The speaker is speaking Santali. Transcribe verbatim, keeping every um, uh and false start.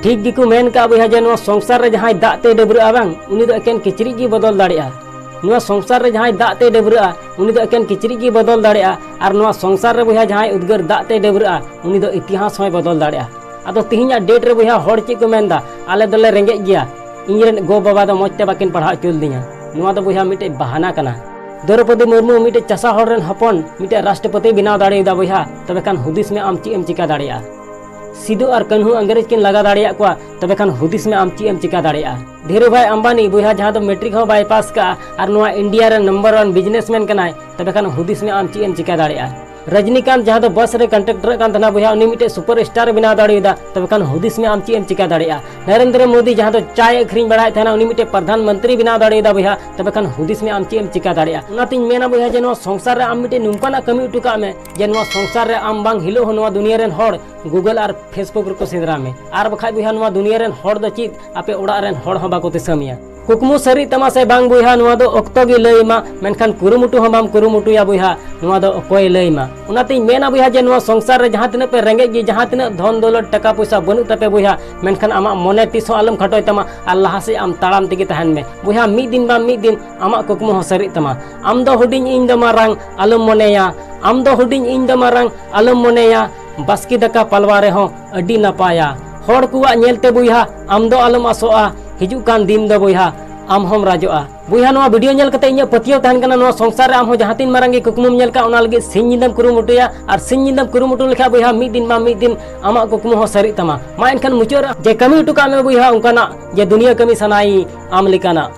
ᱴᱷᱤᱠ ᱜᱮᱠᱚ ᱢᱮᱱ ᱠᱟᱜᱼᱟ ᱵᱚᱭᱦᱟ, ᱡᱮ ᱱᱚᱣᱟ ᱥᱚᱝᱥᱟᱨ ᱨᱮ ᱡᱟᱦᱟᱸᱭ ᱫᱟᱜ ᱛᱮᱭ ᱰᱟᱹᱵᱽᱨᱟᱹᱜᱼᱟ ᱵᱟᱝ, ᱩᱱᱤ ᱫᱚ ᱮᱠᱮᱱ ᱠᱤᱪᱨᱤᱡ ᱜᱮ ᱵᱚᱫᱚᱞ ᱫᱟᱲᱮᱭᱟᱜᱼᱟ᱾ ᱱᱚᱣᱟ ᱥᱚᱝᱥᱟᱨ ᱨᱮ ᱡᱟᱦᱟᱸᱭ ᱫᱟᱜ ᱛᱮᱭ ᱰᱟᱹᱵᱽᱨᱟᱹᱜᱼᱟ, ᱩᱱᱤ ᱫᱚ ᱮᱠᱮᱱ ᱠᱤᱪᱨᱤᱡ ᱜᱮ ᱵᱚᱫᱚᱞ ᱫᱟᱲᱮᱭᱟᱜᱼᱟ᱾ ᱟᱨ ᱱᱚᱣᱟ ᱥᱚᱝᱥᱟᱨ ᱨᱮ ᱵᱚᱭᱦᱟ ᱡᱟᱦᱟᱸᱭ ᱩᱫᱽᱜᱟᱹᱨ ᱫᱟᱜ ᱛᱮᱭ ᱰᱟᱹᱵᱽᱨᱟᱹᱜᱼᱟ, ᱩᱱᱤ ᱫᱚ ᱤᱛᱤᱦᱟᱥ ᱦᱚᱸᱭ ᱵᱚᱫᱚᱞ ᱫᱟᱲᱮᱭᱟᱜᱼᱟ᱾ ᱟᱫᱚ ᱛᱤᱦᱤᱧᱟᱜ date ᱨᱮ ᱵᱚᱭᱦᱟ ᱦᱚᱲ ᱪᱮᱫ ᱠᱚ ᱢᱮᱱᱫᱟ, "ᱟᱞᱮ ᱫᱚᱞᱮ ᱨᱮᱸᱜᱮᱡ ᱜᱮᱭᱟ, ᱤᱧ ᱨᱮᱱ ᱜᱚ ᱵᱟᱵᱟ ᱫᱚ ᱢᱚᱡᱽ ᱛᱮ ᱵᱟᱹᱠᱤᱱ ᱯᱟᱲᱦᱟᱣ ᱦᱚᱪᱚ ᱞᱤᱫᱤᱧᱟ᱾" ᱱᱚᱣᱟ ᱫᱚ ᱵᱚᱭᱦᱟ ᱢᱤᱫᱴᱮᱡ ᱵᱟᱦᱟᱱᱟ ᱠᱟᱱᱟ᱾ ᱫᱨᱚᱯᱚᱫᱤ ᱢᱩᱨᱢᱩ ᱢᱤᱫᱴᱮᱡ ᱪᱟᱥᱟ ᱦᱚᱲ ᱨᱮᱱ ᱦᱚᱯᱚᱱ ᱢᱤᱫᱴᱮᱡ ᱨᱟᱥᱴᱨᱚᱯᱚᱛᱤ ᱵᱮᱱᱟᱣ ᱫᱟᱲᱮᱭᱟᱫᱟ ᱵᱚᱭᱦᱟ, ᱛᱚᱵᱮ ᱠᱷᱟᱱ ᱦᱩᱫᱤᱥ ᱢᱮ ᱟᱢ ᱪᱮᱫ ᱮᱢ ᱪᱤᱠᱟ ᱫᱟᱲᱮᱭᱟᱜᱼᱟ᱾ ᱥᱤᱫᱩ ᱟᱨ ᱠᱟᱹᱱᱦᱩ ᱤᱝᱨᱮᱡᱽ ᱠᱤᱱ ᱞᱟᱜᱟ ᱫᱟᱲᱮᱭᱟᱜ ᱠᱚᱣᱟ, ᱛᱚᱵᱮ ᱠᱷᱟᱱ ᱦᱩᱫᱤᱥ ᱢᱮ ᱟᱢ ᱪᱮᱫ ᱮᱢ ᱪᱤᱠᱟ ᱫᱟᱲᱮᱭᱟᱜᱼᱟ᱾ ᱫᱷᱤᱨᱩ ᱵᱷᱟᱭ ᱟᱢᱵᱟᱱᱤ ᱵᱚᱭᱦᱟ ᱡᱟᱦᱟᱸ ᱫᱚ ᱢᱮᱴᱨᱤᱠ ᱦᱚᱸ ᱵᱟᱭ ᱯᱟᱥ ᱠᱟᱜᱼᱟ ᱟᱨ ᱱᱚᱣᱟ ᱤᱱᱰᱤᱭᱟ ᱨᱮᱱ ᱱᱚᱢᱵᱚᱨ ᱚᱣᱟᱱ ᱵᱤᱡᱽᱱᱮᱥᱢᱮᱱ ᱠᱟᱱᱟᱭ, ᱛᱚᱵᱮ ᱠᱷᱟᱱ ᱦᱩᱫᱤᱥ ᱢᱮ ᱟᱢ ᱪᱮᱫ ᱮᱢ ᱪᱤᱠᱟ ᱫᱟᱲᱮᱭᱟᱜᱼᱟ᱾ ᱨᱟᱡᱽᱱᱤᱠᱟᱱᱛ ᱡᱟᱦᱟᱸ ᱫᱚ ᱵᱟᱥ ᱨᱮ ᱠᱚᱱᱰᱟᱠᱴᱚᱨ ᱠᱟᱱ ᱛᱟᱦᱮᱱᱟ ᱵᱚᱭᱦᱟ, ᱩᱱᱤ ᱢᱤᱫᱴᱮᱡ ᱥᱩᱯᱟᱨ ᱥᱴᱟᱨ ᱵᱮᱱᱟᱣ ᱫᱟᱲᱮᱭᱟᱫᱟ, ᱛᱚᱵᱮ ᱠᱷᱟᱱ ᱦᱩᱫᱤᱥ ᱢᱮ ᱟᱢ ᱪᱮᱫ ᱮᱢ ᱪᱤᱠᱟ ᱫᱟᱲᱮᱭᱟᱜᱼᱟ᱾ ᱱᱚᱨᱮᱱᱫᱨᱚ ᱢᱳᱫᱤ ᱡᱟᱦᱟᱸ ᱫᱚ ᱪᱟᱭ ᱟᱹᱠᱷᱨᱤᱧ ᱵᱟᱲᱟᱭᱮᱫ ᱛᱟᱦᱮᱱᱟ, ᱩᱱᱤ ᱢᱤᱫᱴᱮᱡ ᱯᱨᱚᱫᱷᱟᱱ ᱢᱚᱱᱛᱨᱤ ᱵᱮᱱᱟᱣ ᱫᱟᱲᱮᱭᱟᱫᱟ ᱵᱚᱭᱦᱟ, ᱛᱚᱵᱮ ᱠᱷᱟᱱ ᱦᱩᱫᱤᱥ ᱢᱮ ᱟᱢ ᱪᱮᱫ ᱮᱢ ᱪᱤᱠᱟ ᱫᱟᱲᱮᱭᱟᱜᱼᱟ᱾ ᱚᱱᱟᱛᱤᱧ ᱢᱮᱱᱟ ᱵᱚᱭᱦᱟ ᱡᱮ ᱱᱚᱣᱟ ᱥᱚᱝᱥᱟᱨ ᱨᱮ ᱟᱢ ᱢᱤᱫᱴᱮᱡ ᱱᱚᱝᱠᱟᱱᱟᱜ ᱠᱟᱹᱢᱤ ᱦᱚᱴᱚ ᱠᱟᱜ ᱢᱮ ᱡᱮ ᱱᱚᱣᱟ ᱥᱚᱝᱥᱟᱨ ᱨᱮ ᱟᱢ ᱵᱟᱝ ᱦᱤᱞᱳᱜ ᱦᱚᱸ ᱱᱚᱣᱟ ᱫᱩᱱᱤᱭᱟᱹ ᱨᱮᱱ ᱦᱚᱲ Google ᱟᱨ Facebook ᱨᱮᱠᱚ ᱥᱮᱸᱫᱽᱨᱟ ᱢᱮ, ᱟᱨ ᱵᱟᱠᱷᱟᱡ ᱵᱚᱭᱦᱟ ᱱᱚᱣᱟ ᱫᱩᱱᱤᱭᱟᱹ ᱨᱮᱱ ᱦᱚᱲ ᱫᱚ ᱪᱮᱫ ᱟᱯᱮ ᱚᱲᱟᱜ ᱨᱮᱱ ᱦᱚᱲ ᱦᱚᱸ ᱵᱟᱠᱚ ᱫᱤᱥᱟᱹ ᱢᱮᱭᱟ᱾ ᱠᱩᱠᱢᱩ ᱥᱟᱹᱨᱤᱜ ᱛᱟᱢᱟ ᱥᱮ ᱵᱟᱝ ᱵᱚᱭᱦᱟ, ᱱᱚᱣᱟ ᱫᱚ ᱚᱠᱛᱚ ᱜᱮ ᱞᱟᱹᱭ ᱟᱢᱟ, ᱢᱮᱱᱠᱷᱟᱱ ᱠᱩᱨᱩᱢᱩᱴᱩ ᱦᱚᱸ ᱵᱟᱢ ᱠᱩᱨᱩᱢᱩᱴᱩᱭᱟ ᱵᱚᱭᱦᱟ, ᱱᱚᱣᱟ ᱫᱚ ᱚᱠᱚᱭᱮ ᱞᱟᱹᱭ ᱟᱢᱟ? ᱚᱱᱟᱛᱤᱧ ᱢᱮᱱᱟ ᱵᱚᱭᱦᱟ ᱡᱮ ᱱᱚᱣᱟ ᱥᱚᱝᱥᱟᱨ ᱨᱮ ᱡᱟᱦᱟᱸ ᱛᱤᱱᱟᱹᱜ ᱯᱮ ᱨᱮᱸᱜᱮᱡ ᱜᱮ, ᱡᱟᱦᱟᱸ ᱛᱤᱱᱟᱹᱜ ᱫᱷᱚᱱ ᱫᱚᱞᱚᱛ ᱴᱟᱠᱟ ᱯᱚᱭᱥᱟ ᱵᱟᱹᱱᱩᱜ ᱛᱟᱯᱮ ᱵᱚᱭᱦᱟ, ᱢᱮᱱᱠᱷᱟᱱ ᱟᱢᱟᱜ ᱢᱚᱱᱮ ᱛᱤᱥ ᱦᱚᱸ ᱟᱞᱚᱢ ᱠᱷᱟᱴᱚᱭ ᱛᱟᱢᱟ ᱟᱨ ᱞᱟᱦᱟ ᱥᱮᱫ ᱟᱢ ᱛᱟᱲᱟᱢ ᱛᱮᱜᱮ ᱛᱟᱦᱮᱱ ᱢᱮ ᱵᱚᱭᱦᱟ᱾ ᱢᱤᱫ ᱫᱤᱱ ᱵᱟᱝ ᱢᱤᱫ ᱫᱤᱱ ᱟᱢᱟᱜ ᱠᱩᱠᱢᱩ ᱦᱚᱸ ᱥᱟᱹᱨᱤᱜ ᱛᱟᱢᱟ᱾ ᱟᱢ ᱫᱚ ᱦᱩᱰᱤᱧ, ᱤᱧ ᱫᱚ ᱢᱟᱨᱟᱝ ᱟᱞᱚᱢ ᱢᱚᱱᱮᱭᱟ, ᱟᱢ ᱫᱚ ᱦᱩᱰᱤᱧ, ᱤᱧ ᱫᱚ ᱢᱟᱨᱟᱝ ᱟᱞᱚᱢ ᱢᱚᱱᱮᱭᱟ, ᱵᱟᱥᱠᱮ ᱫᱟᱠᱟ ᱯᱟᱞᱣᱟ ᱨᱮᱦᱚᱸ ᱟᱹᱰᱤ ᱱᱟᱯᱟᱭᱟ᱾ ᱦᱚᱲ ᱠᱚᱣᱟᱜ ᱧᱮᱞᱛᱮ ᱵᱚᱭᱦᱟ ᱟᱢ ᱫᱚ ᱟᱞᱚᱢ ᱟᱥᱚᱜᱼᱟ, ᱦᱤᱡᱩᱜ ᱠᱟᱱ ᱫᱤᱱ ᱫᱚ ᱵᱚᱭᱦᱟ ᱟᱢ ᱦᱚᱸᱢ ᱨᱟᱡᱚᱜᱼᱟ᱾ ᱵᱚᱭᱦᱟ, ᱱᱚᱣᱟ ᱵᱷᱤᱰᱤᱭᱳ ᱧᱮᱞ ᱠᱟᱛᱮ ᱤᱧᱟᱹᱜ ᱯᱟᱹᱛᱭᱟᱹᱣ ᱛᱟᱦᱮᱱ ᱠᱟᱱᱟ, ᱱᱚᱣᱟ ᱥᱚᱝᱥᱟᱨ ᱨᱮ ᱟᱢ ᱦᱚᱸ ᱡᱟᱦᱟᱸ ᱛᱤᱱ ᱢᱟᱨᱟᱝ ᱜᱮ ᱠᱩᱠᱢᱩᱢ ᱧᱮᱞ ᱠᱟᱜ, ᱚᱱᱟ ᱞᱟᱹᱜᱤᱫ ᱥᱤᱧ ᱧᱤᱫᱟᱹᱢ ᱠᱩᱨᱩᱢᱩᱴᱩᱭᱟ, ᱟᱨ ᱥᱤᱧ ᱧᱤᱫᱟᱹᱢ ᱠᱩᱨᱩᱢᱩᱴᱩ ᱞᱮᱠᱷᱟᱡ ᱵᱚᱭᱦᱟ ᱢᱤᱫ ᱫᱤᱱ ᱵᱟᱝ ᱢᱤᱫ ᱫᱤᱱ ᱟᱢᱟᱜ ᱠᱩᱠᱢᱩ ᱦᱚᱸ ᱥᱟᱹᱨᱤᱜ ᱛᱟᱢᱟ᱾ ᱢᱟ ᱮᱱᱠᱷᱟᱱ ᱢᱩᱪᱟᱹᱫ ᱨᱮ ᱡᱮ ᱠᱟᱹᱢᱤ ᱦᱚᱴᱚ ᱠᱟᱜ ᱢᱮ ᱵᱚᱭᱦᱟ ᱚᱱᱠᱟᱱᱟᱜ ᱡᱮ ᱫᱩᱱᱤᱭᱟᱹ ᱠᱟᱹᱢᱤ ᱥᱟᱱᱟᱭ ᱟᱢ ᱞᱮᱠᱟᱱᱟᱜ᱾